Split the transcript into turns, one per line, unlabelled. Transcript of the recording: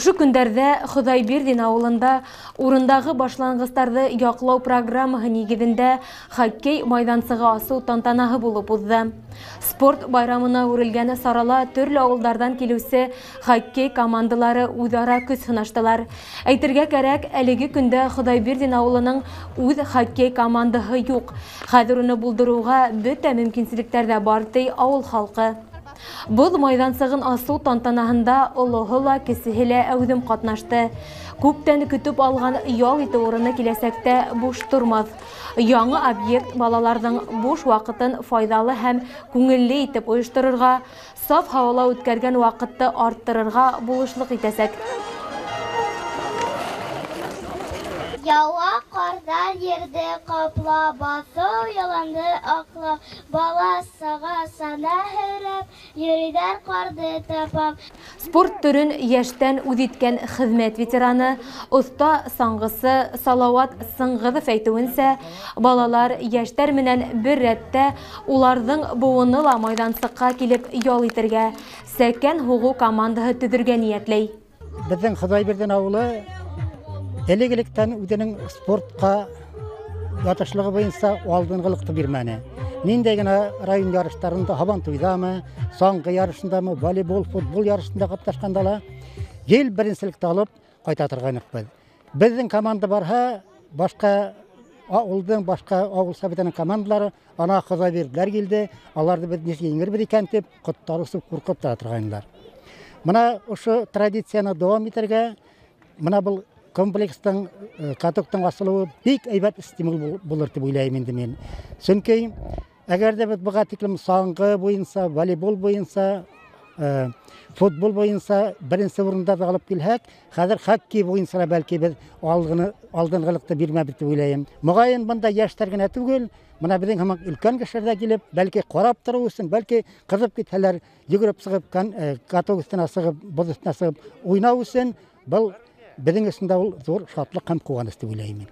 Ошо көндәрҙә Хоҙайбирҙин ауылында урындағы башланғыстарҙы яҡлау программаһы нигеҙендә хоккей майҙансығы асыу тантанаһы булып уҙҙы. Спорт байрамына үрелгән сарала төрлө ауылдарҙан килеүсе хоккей командалары үҙ-ара көс һынаштылар. Әйтергә кәрәк, әлеге көндә Хоҙайбирҙин ауылының үҙ хоккей командаһы юҡ. Хәҙер уны булдырыуға бөтә мөмкинселектәр ҙә бар, ти ауыл халҡы. Боҙ майҙансығын асыу тантанаһында олоһо ла, кесеһе лә әүҙем ҡатнашты. Күптән көтөп алған ял итеү урыны киләсәктә буш тормаҫ. Яңы объект балаларҙың буш ваҡытын файҙалы һәм күңелле итеп ойошторорға, саф һауала үткәргән ваҡытты арттырырға булышлыҡ итәсәк.
Яуа ҡарҙар ерҙе ҡаплап, баҫыу яланды аҡлап, бала саға сана һөрәп, йөрөйҙәр ҡарҙы тапап.
Спорт төрөн йәштән үҙ иткән хеҙмәт ветераны, оҫта саңғысы Салауат Сыңғыҙов әйтеүенсә, балалар йәштәр менән бер рәттә уларҙың быуыны ла майҙансыҡҡа килеп ял итергә, сәкән һуғыу командаһы төҙөргә ниәтләй.
Беҙҙең Хоҙайбирҙин ауылы элек-электән үҙенең спортҡа ятышлығы буйынса алдынғылыҡты бирмәне. Ниндәй генә район ярыштарында, һабантуйҙамы, саңғы ярышындамы, волейбол, футбол ярышында ҡатнашҡанда ла ел беренселекте алып ҡайта торғайныҡ беҙ. Беҙҙең команда барһа, башҡа ауылдың, башҡа ауыл советының командалары ана Хоҙайбирҙеләр килде, аларҙы беҙ нисек еңербеҙ икән тип ҡоттары осоп ҡурҡып тора торғайнылар. Мына ошо традицияны дауам итергә, мына был комплекстың, катоктың асылыуы бик әйбәт стимул булыр тип уйлайым инде мин. Сөнки әгәр ҙә беҙ быға тиклем саңғы буйынса, волейбол буйынса, футбол буйынса беренсе урындарҙы алып килһәк, хәҙер хоккей буйынса ла бәлки беҙ алдынғылыҡты бирмәбеҙ тип уйлайым. Моғайын бында йәштәр генә түгел, мына беҙҙең һымаҡ өлкән кешеләр ҙә килеп, бәлки ҡарап тороу өсөн, бәлки ҡыҙып китһәләр, йүгереп сығып, каток өҫтөнә сығып, боҙ өҫтөнә сығып уйнау өсөн, был беҙҙең өсөн дә ул ҙур шатлыҡ һәм ҡыуаныс тип уйлайым мин.